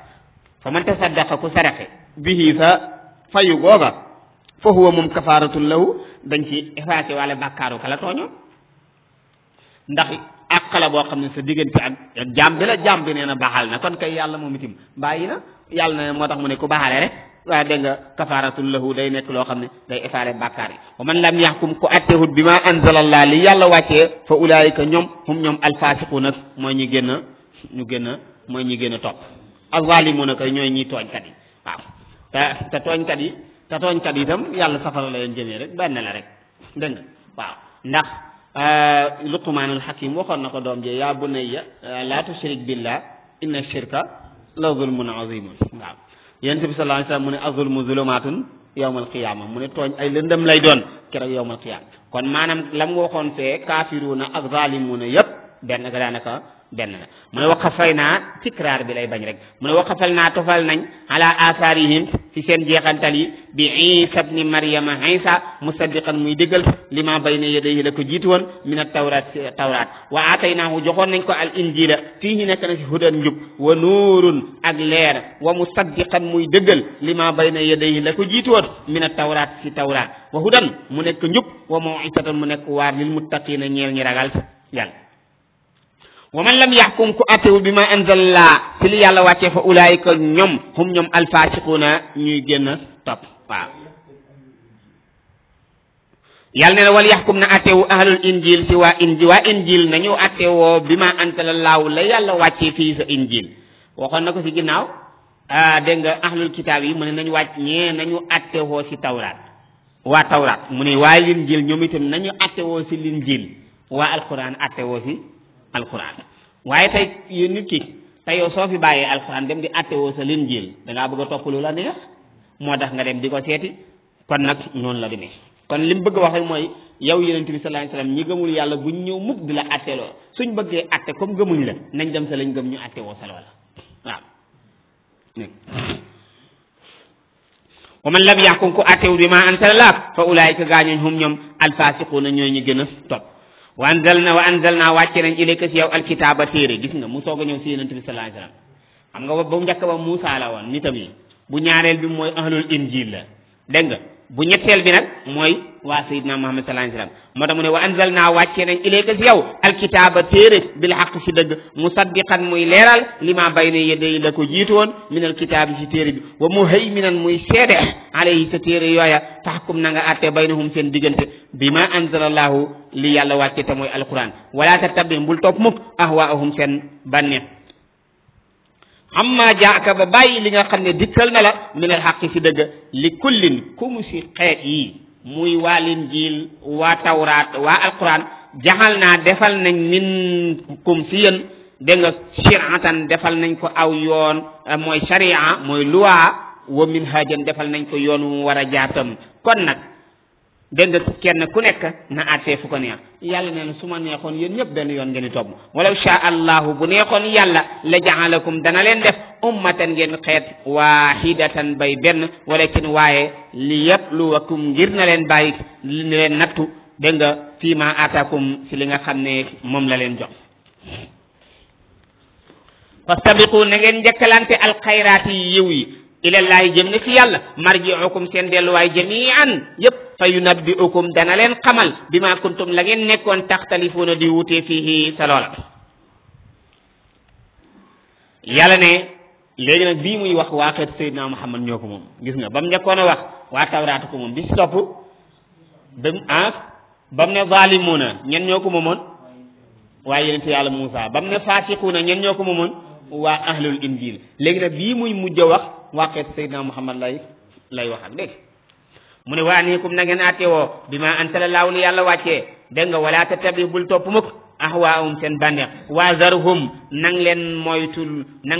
fa man tasaddaqa ku saraxe bihi sa fayu googa fa huwa moom kafaaratul lahu dañ ci effacé wala bàkkaaru kala tooñoo ndax àq la boo xam ne sa diggante ak jaam bi la jaam bi nee na baxal na kon kay yàlla moom itam bàyyi na yàlla na moo tax mu ne ku baxale rek waaye dégg nga kafaaratul lahu day nekk loo xam ne day effacé bàkkaar yi wa man lam yaxkum ku attehut bi ma anzalallah li yàlla wàccee fa ulaayika ñoom alfasiqu nag mooy ñi génn topp azzalimuna kay ñooy ñi tooñkat yi waaw te tooñkat yi itam yàlla safara la leen jëmee rek benn la rek dégg nga waaw ndax luqmaanul hakim waxoon na ko doom jee yaa bunayya laa tushrik billah inna shirka la zulmun azimun waaw yonent bi sallallahu alayhi wasallam mu ne azulmu zulumaatun yawmal qiyaama mu ne tooñ ay lëndëm lay doon keroog yawmal qiyaama kon maanaam lam waxoon fee kaafiruuna ak zaalimuuna yëpp benn ga daanaka benn la mu ne waqafay naa tikraar bi lay bañ rek mu ne waqafal naa tofal nañ ala asaarihim ci seen jeexantal yi bi isa ibni maryama isa musaddiqan muy déggal lima bayna yadayhi la ko jiitu woon min at tawrat wa aataynaahu joxoon nañ ko al injila fiihi nekk na si hudan njub wa nuurun ak leer wa musaddiqan muy déggal lima bayna yadayhi la ko jiitu woon min at tawrat si tawrat wa hudan mu nekk njub wa maw'izatan mu nekk waar lil muttaqina ñeel ñi ragal yàlla wa man lam yaxkum ku attewul bi ma anzalallaa ci li yàlla wàccee fa ulaayika ñoom alfasiquuna ñuy génn topp waaw yàlla ne na wal yaxkum na attewu ahlul injil ci waa injil nañu attewoo bi ma anzalallaahu la yàlla wàccee fii sa injil waxoon na ko ci ginnaaw dégg nga ahlul kitaab yi mu ne nañu wàcc ñee nañu attewoo ci tawraat waa tawraat mu ne waa linjil ñoom itam nañu attewoo ci linjil waa alquran attewoo ci alquran waaye tey yéen nit ki tey yow soo fi bàyyee alquran dem di attewoo sa linjiil dangaa bëgg a topp lu la neex moo tax nga dem di ko seeti kon nag noonu la demee kon li mu bëgg a wax rek mooy yow yonent bi sallallahu alayhi wasallam ñi gëmul yàlla buñ ñëw mukk di la atteloo suñ bëggee atte comme gëmuñ la nañ dem sa lañ gëm ñu attewoo sa loola waaw wa man lam yaxkum ku attewu bi ma anzalallah fa ulaayika gaañooñ hum ñoom alfasiquuna ñooy ñi gën a topp wa anzalna wàcce nañ ilayka si yow alkitaaba téere gis nga mu soog a ñëw si yonent bi sallallahu alayhi wasallam xam nga ba mu njëkk ba Muusaa la woon nitam yi bu ñaareel bi mooy ahlul injil la dégg nga bu ñetteel bi nag mooy waa sayidna Muhammad sallallahu alayhi wasallam moo tax mu ne wa anzalna wàccee nañ ilayka si yow alkitaaba téere bil haqq si dëgg musaddiqan muy leeral lima bayna yaday la ko jiitu woon min alkitaabi si téere bi wa muhayminan muy seede alayhi sa téere yooya faxkum na nga àtte baynahum seen diggante bima anzalallahu li yàlla wàcce te mooy alquran wala tattabi bul topp mukk ahwaahum seen bànneex amma jaaka ba bàyyi li nga xam ne dikkal na la min al xaqi si dëgg li kullin ku mu si xeet yi muy waa linjiil waa tawraat waa alquran jaxal naa defal nañ minkum si yéen dégg nga shiratan defal nañ ko aw yoon mooy sharia mooy loi wa minhajan defal nañ ko yoon mu war a jaatam kon nag dégg nga kenn ku nekk na àttee fu ko neex yàlla nee na su ma neexoon yéen ñëpp benn yoon ngeen di topp walaw sha allahu bu neexoon yàlla la jaalakum dana leen def ummatan ngeen xeet waahidatan bay benn walakin waaye li yabluwakum ngir na leen bàyyi li leen nattu dégg nga fii ma atakum si li nga xam ne moom la leen jox fastabiqu na ngeen njëkkalante alxayraat yi yiw yi ilallahi jëm ne si yàlla marjiukum seen delluwaay jamian yëpp fa yunabbiukum dana leen xamal bima kuntum la ngeen nekkoon taxtalifuuna di wutee fii sa loola yàlla ne léegi nag bii muy wax waa xeet Seydina Muhammad ñoo ko moom gis nga ba mu njëkkoon a wax waa tawraatu ko moom bi si topp ba mu ne zalimuuna ñen ñoo ko moomoon waa yonent yàlla Muusa ba mu ne faasiquuna ñen ñoo ko moomoon waa ahlul injil léegi nag bii muy mujj a wax waa xeet Seydina Muhammad lay wax ak léegi mu ne waa niikum na ngeen àtte woo bi ma anzalallahu li yàlla wàccee dégg nga wala tattabi bul topp mukk ahwaahum seen bànneex waa zarhum nang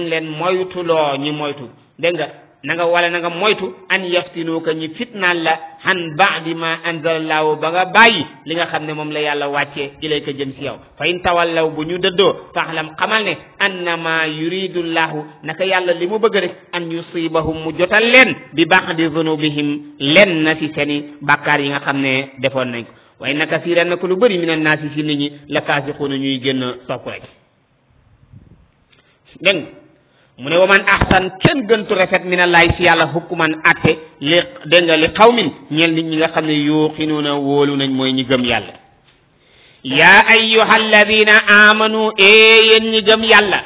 leen moytuloo ñi moytu dégg nga na nga moytu an yaftinuuka ñi fitnaan la han baadi ma anzalallahu ba nga bàyyi li nga xam ne moom la yàlla wàccee ilayka jëm si yow fa in tawallaw bu ñu dëddoo faxlam xamal ne annama yuridu llahu naka yàlla li mu bëgg rek an yusibahum mu jotal leen bi ba'di zunubihim len na si seeni bàkkaar yi nga xam ne defoon nañ ko wa inna kasiran na ko lu bëri min annaasi si nit ñi la faasiquuna ñuy génn topp rek dégg mu ne wa man ahsan kenn gëntu rafet min allahi si yàlla hukman atte li dégg nga li xawmin ñeel nit ñi nga xam ne yuuqinuuna wóolu nañ mooy ñi gëm yàlla yaa ayyuha alladina amanu yéen ñi gëm yàlla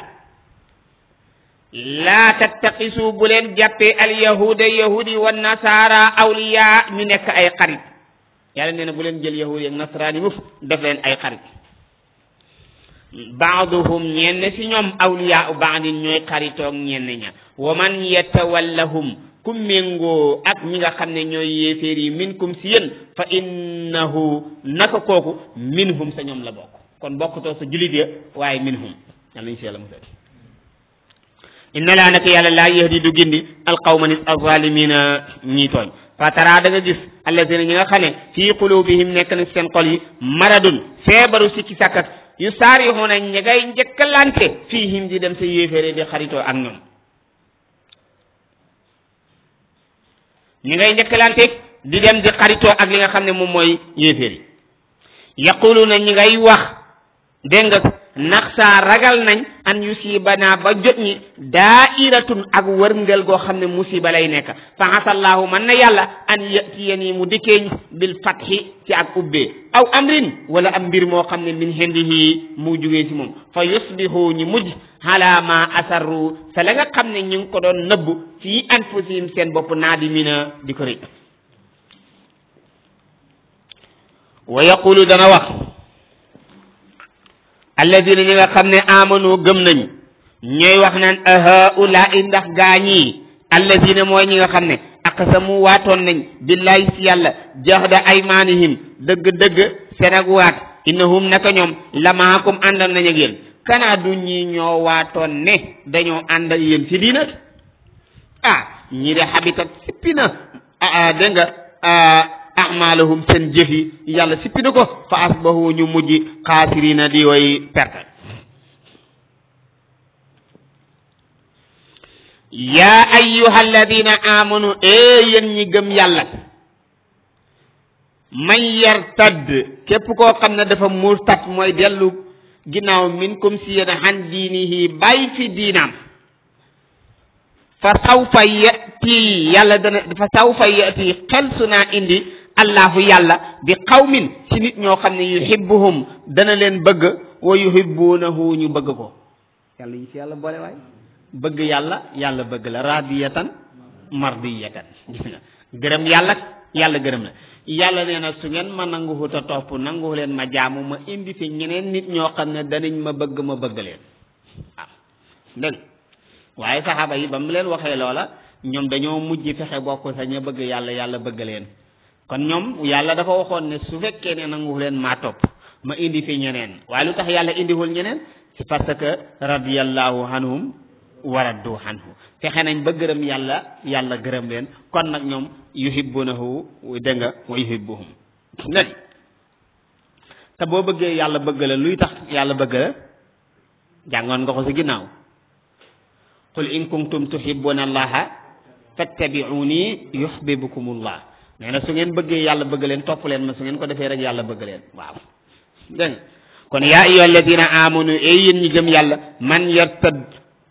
laa tattaqisu bu leen jàppee al yahuda yahudi wa nasara awliya ñu nekk ay xarit yàlla nee na bu leen jël yahudi ak nasaraani muf def leen ay xarit baaduhum ñenn si ñoom awliyaa baadin ñooy xaritoog ñenn ña wa man yatawallahum ku méngoo ak ñi nga xam ne ñooy yéeféer yi minkum si yéen fa innahu naka kooku minhum sa ñoom la bokk kon bokkutoo sa julit ya waaye minhum yàlla nañ si yàlla musal inna laa naka yàlla laa yahdi du gindi alqawma nit azalimina ñii tooñ fa tara da nga gis allazina ñi nga xam ne fii qulubihim nekk na seen xol yi maradun feebaru sikki sàkkat yu saarixuuna ñi ngay njëkkalante fiihim di dem sa yéeféere di xaritoo ak ñoom ñi ngay njëkkalante di dem di xaritoo ak li nga xam ne moom mooy yéeféeri yaquluuna ñi ngay wax dégg nga naxsaa ragal nañ an yusibana ba jot ñi daa'iratun ak wërngël goo xam ne musiba lay nekk fa asallahu man na yàlla an yatiyani mu dikkeeñ bil fathi ci ak ubbee aw amrin wala am mbir moo xam ne min hindihi mu jugee ci moom fa yusbihu ñi mujj ala ma asarru sa la nga xam ne ñu ngi ko doon nëbb fii anfusihim seen bopp naadimina di ko rëy wa yaqulu dana wax alladina ñi nga xam ne amanu gëm nañu ñooy wax naan haulaai ndax gaañii alladina mooy ñi nga xam ne aqsamu waatoon nañ billahi si yàlla jahda aymanihim dëgg-dëgg seen ak waat innahum naka ñoom lamaakum àndal nañ ak yéen kanaa du ñi ñoo waatoon ne dañoo ànd ak yéen si diina ñi de habitat sippi na dégg nga amalahum seen jëf yi yàlla sippi na ko fa asbahu ñu mujj xaasirina di way perte yaa ayyuha alladina amanu yéen ñi gëm yàlla man yartadd képp koo xam ne dafa murtad mooy dellu ginnaaw minkum si yéen han diinihi bàyyi fi diinaam fa sawfa yati yàlla dana fa sawfa yati xel su naa indi allahu yàlla bi qawmin ci nit ñoo xam ne yuhibbuhum dana leen bëgg wa yuhibbunahu ñu bëgg ko yàlla yi ci yàlla boole waay bëgg yàlla yàlla bëgg la radiyatan mardiyatan gis nga gërëm yàlla yàlla gërëm la yàlla nee na su ngeen ma nanguwut a topp nangu leen ma jaamu ma indi fi ñeneen nit ñoo xam ne danañ ma bëgg leen waaw dégg waaye saxaaba yi ba mu leen waxee loola ñoom dañoo mujj fexe bokk sa ña bëgg yàlla yàlla bëgg leen kon ñoom yàlla dafa waxoon ne su fekkee ne nangu leen maa topp ma indi fi ñeneen waaye lu tax yàlla indiwul ñeneen c'est parce que radiyallahu anhum wa raddu anhu fexe nañ ba gërëm yàlla yàlla gërëm leen kon nag ñoom yuhibbunahu dégg nga wa yuhibbuhum léegi te boo bëggee yàlla bëgg la luy tax yàlla bëgg la jàngoon nga ko si ginnaaw qul in kuntum tuhibbuna allaha fattabi'uni yuhibbukumullah nee na su ngeen bëggee yàlla bëgg leen topp leen ma su ngeen ko defee rek yàlla bëgg leen waaw dégg nga kon yaa ayyuha alladina amanu yéen ñi gëm yàlla man yartad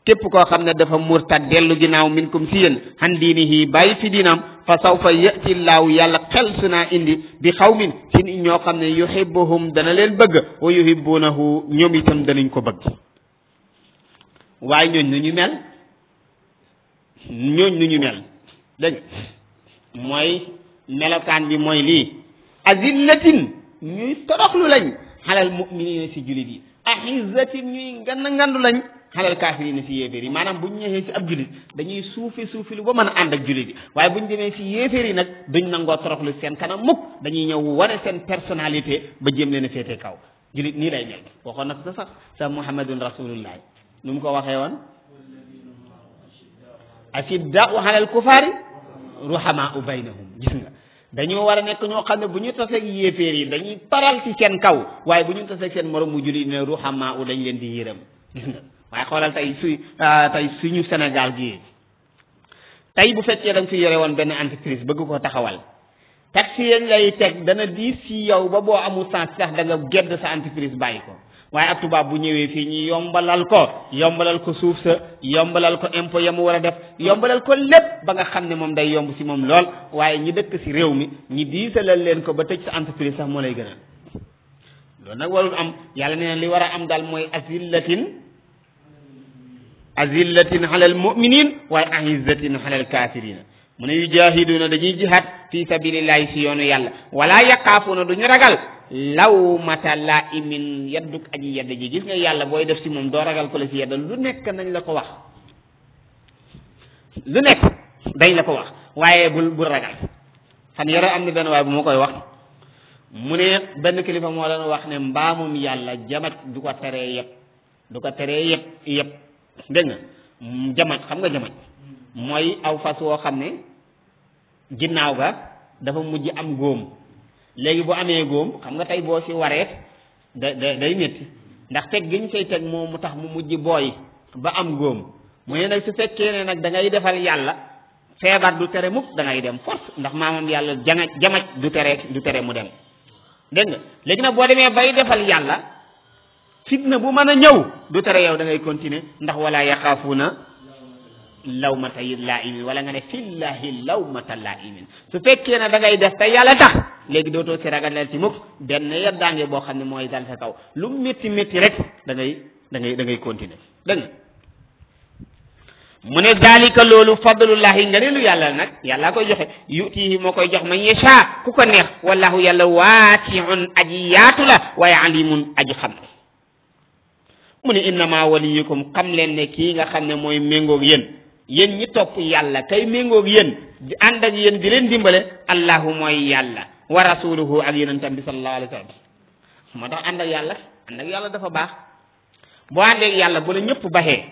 képp koo xam ne dafa murtad dellu ginnaaw minkum si yéen han diinihi bàyyi fi diinam fa sawfa yati llaahu yàlla xel su naa indi bi xawmin si nit ñoo xam ne yuhibbuhum dana leen bëgg wa yuhibbunahu ñoom itam danañ ko bëgg waaye ñooñ nu ñu mel dégg mooy melokaan bi mooy lii azillatin ñuy toroxlu lañ xalal mu'minina si julit yi ahizzatin ñuy ngandu lañ xalal kaafirina si yéeféer yi maanaam bu ñu ñëwee si ab julit dañuy suufi lu ba mën a ànd ak julit yi waaye bu ñu demee si yéeféer yi nag duñ nangoo toroxlu seen kanam mukk dañuy ñëw wane seen personnalité ba jéem leen a féete kaw julit nii lay mel waxoon na sax sa muhammadun rasulullah nu mu ko waxee woon ashiddaa'u alal kufaari ruhamaa'u baynahum gis nga dañoo war a nekk ñoo xam ne bu ñu taseeg yéeféer yi dañuy taral ci seen kaw waaye bu ñu taseeg seen morom mu julli ne ruhamaa'u dañ leen di yërëm gis nga waaye xoolal tey suñu Sénégal gii tey bu fekkee da nga fi yore woon benn entreprise bëgg ko taxawal taxi yañ lay teg dana diis ci yow ba boo amul sens sax da nga gedd sa entreprise bàyyi ko waaye ab tubaab bu ñëwee fii ñi yombalal ko suuf sa yombalal ko impôt ya mu war a def yombalal ko lépp ba nga xam ne moom day yomb si moom lool waaye ñi dëkk si réew mi ñi diisalal leen ko ba tëj sa entreprise sax moo lay gënal loolu nag warul am yàlla nee na li war a am daal mooy azillatin alal mu'minin waaye ahizzatin alal kafirina mu ne yujahiduna dañuy jihaad fi sabilillahi si yoonu yàlla wala yaqaafuuna duñu ragal lawmata laa'imin yadduk aji yedd ji gis nga yàlla booy def si moom doo ragal ko la si yeddal lu nekk nañ la ko wax lu nekk dañ la ko wax waaye bul ragal fan yore am na benn waaye bu ma koy wax mu ne benn kilifa moo leen wax ne mbaamum yàlla jamat du ko teree yëpp dégg nga jamat xam nga jamat mooy aw fas woo xam ne ginnaaw ga dafa mujj am góom léegi bu amee góom xam nga tey boo si waree day métti ndax teg gi ñu koy teg moo mu tax mu mujj booy ba am góom mu ne nag su fekkee ne nag da ngay defal yàlla feebar du tere mukk da ngay dem force ndax maamam yàlla jamaj du tere mu dem dégg nga léegi nag boo demee bay defal yàlla fitna bu mën a ñëw du tere yow da ngay continuer ndax wala yaxaafuuna lawmata laa'imin wala nga ne fillahi lawmata laa'imin su fekkee ne da ngay def te yàlla tax léegi dootoo si ragalal ci mukk benn yeddaange boo xam ne mooy dal sa kaw lu métti rek da ngay continuer dégg nga mu ne zalika loolu fadlullahi nga ne lu yàlla nag yàlla koy joxe yutihi moo koy jox man yasha ku ko neex wallahu yàlla waasi'un aji yaatu la waaye alimun aji xam mu ne innama waliyukum xam leen ne kii nga xam ne mooy méngoog yéen ñi topp yàlla kay méngoog yéen di ànd ak yéen di leen dimbale allahu mooy yàlla wa rasuluhu ak yonentam bi sallallahu alayhi wa sallam moo tax ànd ak yàlla dafa baax boo àndeeg yàlla bu la ñëpp baxee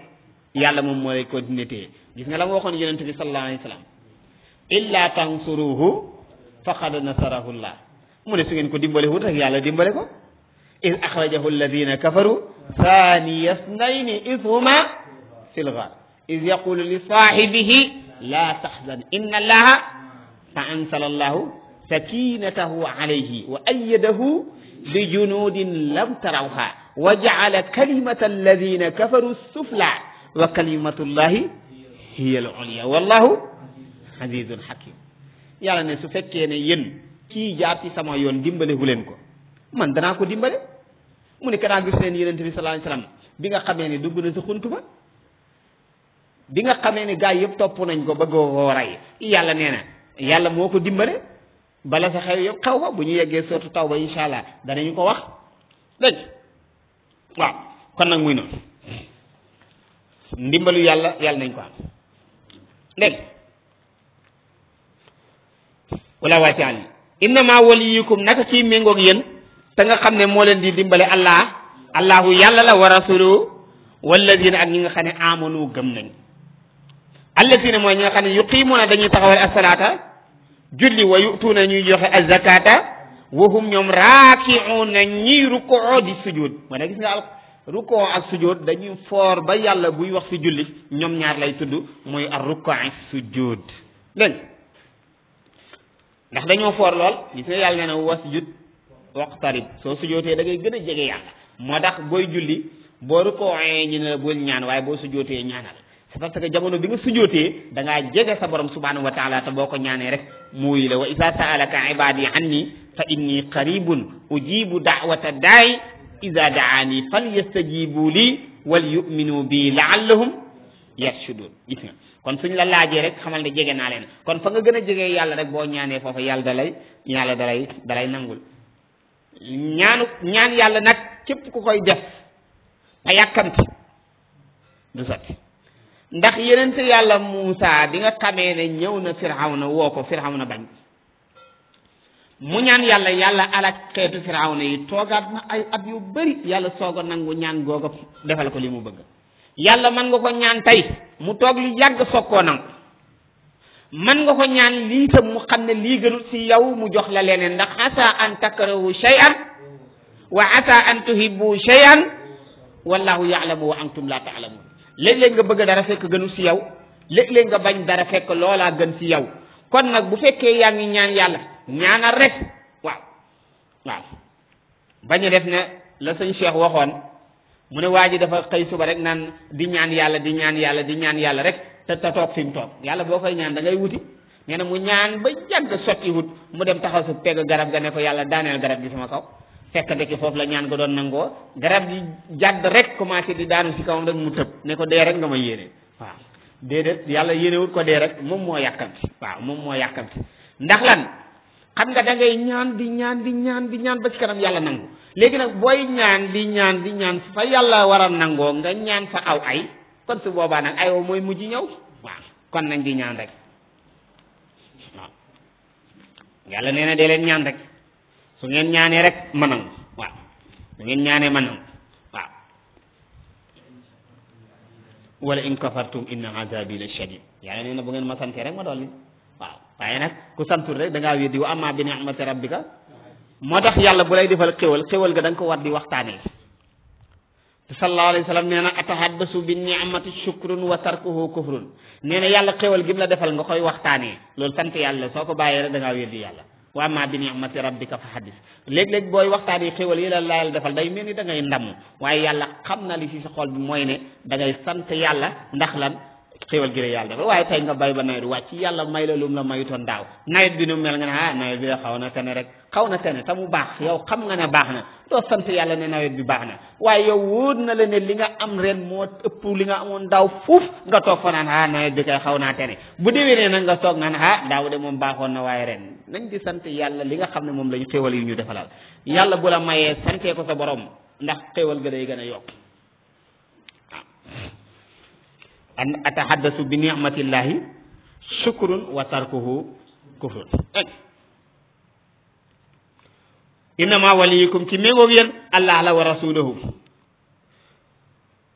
yàlla moom moo lay continuer téye gis nga la ma waxoon yonent bi sallallahu alayhi wa sallam illa tansuruhu faqad nasarahu llah mu ne su ngeen ko dimbale wut rek yàlla dimbale ko iz axrajahu alladina kafaru thaniya snayni iz huma fil ghar iz yaqulu li saahibihi la tahzan inna allaha fa anzala allahu sakinatahu alayhi wa ayyadahu bi junudin lam tarawha wa ja'ala kalimata alladina kafaru sufla wa kalimatullahi hiya al-ulya wallahu azizun hakim yàlla ne su fekkee ne yéen kii jaar ci sama yoon dimbale hu leen ko man danaa ko dimbale mu ne kanaa gis leen yonent bi sallallahu alayhi wasallam bi nga xamee ne dugg na sa xunt ba bi nga xamee ne gaa yëpp topp nañ ko bëgg koo rey yàlla nee na yàlla moo ko dimbale bala sa xew yëpp xaw ba bu ñu yeggee surtout taw ba incha allah danañu ko wax dégg waaw kon nag muy noonu ndimbalu yàlla yàlla nañ ko am dégg wala wàcce àll innama waliyukum naka kii méngoog yéen te nga xam ne moo leen di dimbale allahu yàlla la wa rasuluhu walladina ak ñi nga xam ne amanu gëm nañ alladina mooy ñi nga xam ne yuqimuuna dañuy taxawal asalaata julli wa yutuuna ñuy joxe azakata wa hum ñoom raakiuuna ñiy rukoo di sujud moo ne gis nga rukoo ak sujud dañuy foor ba yàlla buy wax si julli ñoom ñaar lay tudd mooy ar rukoo sujud dégg ndax dañoo foor lool gis nga yàlla nee na wasjud waqtarib soo sujootee da ngay gën a jege yàlla moo tax booy julli boo rukoowee ñu ne la bul ñaan waaye boo sujootee ñaanal c'est parce que jamono bi nga sujootee da ngaa jege sa borom subhanahu wa taala te boo ko ñaanee rek muuy la wa isa saalaka ibadi anni fa inni qaribun ujibu da'wata da'i iza da'ani falyastajibu li wal yu'minu bi la'allahum yarshudun gis nga kon suñ la laajee rek xamal ne jege naa leen kon fa nga gën a jege yàlla rek boo ñaanee foofu yàlla dalay nangul ñaan yàlla nag képp ku koy def a yàkkamti du sotti ndax yenente yàlla Muusa bi nga xamee ne ñëw na Firawna woo ko Firawna bañ mu ñaan yàlla alak xeetu Firawna yi toogaat na ay at yu bari yàlla soog a nangu ñaan googa defal ko li mu bëgg yàlla mën nga ko ñaan tey mu toog lu yàgg soog koo nangu mën nga ko ñaan lii tam mu xam ne lii gënul ci yow mu jox la leneen ndax asa an takrahu shay'an wa asa an tuhibbu shay'an wallahu ya'lamu wa antum la ta'lamun léeg-léeg nga bëgg dara fekk gënul ci yow léeg-léeg nga bañ dara fekk loolaa gën ci yow kon nag bu fekkee yaa ngi ñaan yàlla ñaanal rek waaw bañ a def ne la sëñ Cheikh waxoon mu ne waa ji dafa xëy suba rek naan di ñaan yàlla rek te toog fi mu toog yàlla boo koy ñaan da ngay wuti nee na mu ñaan ba jàgg sotti wut mu dem taxaw su pegg garab ga ne ko yàlla daaneel garab gi sama kaw fekk ndekki foofu la ñaan ko doon nangoo garab gi jàdd rek commencé di daanu ci kawam rek mu tëb ne ko dee rek nga ma yéene waaw déedéet yàlla yéenewut ko dee rek moom moo yàkkamti ndax lan xam nga da ngay ñaan di ñaan ba ci kanam yàlla nangu léegi nag booy ñaan di ñaan fa yàlla war a nangoo nga ñaan fa aw ay kon su boobaa nag ayoo mooy mujj ñëw waaw kon nañ di ñaan rek waaw yàlla nee na dee leen ñaan rek su ngeen ñaanee rek ma nangu waaw su ngeen ñaanee ma nangu waaw wala in kafartum inna azabi la shadid yàlla nee na bu ngeen ma santee rek ma dolli waaw waaye nag ku santul rek da ngaa weddi wa amma bi ni'mati rabbika moo tax yàlla bu lay defal xéwal ga da nga ko war di waxtaanee te sallallahu alayhi wa sallam nee na atahaddasu bi ni'mati shukrun wa tarkuhu kufrun nee na yàlla xéwal gi mu la defal nga koy waxtaanee loolu sant yàlla soo ko bàyyee rek da ngaa weddi yàlla wa amma bi ni'mati rabbika fa haddis léeg-léeg booy waxtaanee xéwal yi la yàlla defal day mel ni da ngay ndamu waaye yàlla xam na li ci sa xol bi mooy ne da ngay sant yàlla ndax lan xéwal gi la yàlla defal waaye tey nga bay ba nawet wàcc yàlla may la lum la mayutoon daaw nawet bi nu mel nga ne nawet bi la xaw na tene te mu baax yow xam nga ne baax na doo sant yàlla ne nawet bi baax na waaye yow wóor na la ne li nga am ren moo ëpp li nga amoon daaw fuuf nga toog fa naan nawet bi kay xaw naa tene bu déwénee nag nga toog naan daaw de moom baaxoon na waaye ren nañ di sant yàlla li nga xam ne moom lañu xéwal yi ñu defalal yàlla bu la mayee santee ko sa borom ndax xéwal ga day gën a yokk an atahaddasu bi ni'matillahi shukrun wa tarkuhu kufrun innama waliyukum ci méngoog yéen allah la wa rasuluhu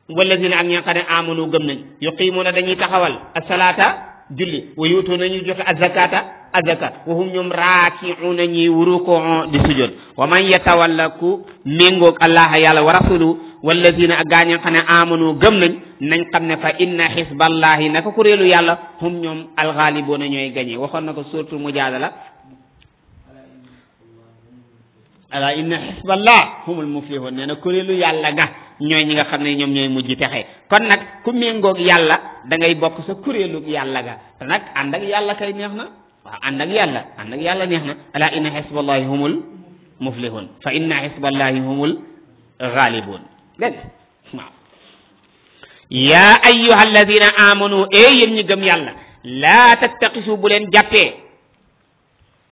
walladina ak ñi nga xam ne amanu gëm nañ yuqimuna dañuy taxawal asalaata julli wa yuutuna ñuy joxe azakat wa hum ñoom raaki'una ñuy ruku'u di sujud wa man yatawalla ku méngoog allah yàlla wa rasuluhu walladina ak gaa ñi nga xam ne amanu gëm nañ xam ne fa inna xisballahi naka kuréelu yàlla hum ñoom alxaalibuuna ñooy gañe waxoon na ko surtout mujaadala ala inna xisballah humul muflihun nee na kuréelu yàlla ga ñooy ñi nga xam ne ñoom ñooy mujj texe kon nag ku méngoog yàlla da ngay bokk sa kuréelu yàlla ga te nag ànd ak yàlla kay neex na waaw ànd ak yàlla neex na ala inna xisballahi humul muflihun fa inna xisballahi humul ghalibun dégg waaw yaa ayyuha alladina amanu yéen ñi gëm yàlla laa tattaqisu bu leen jàppee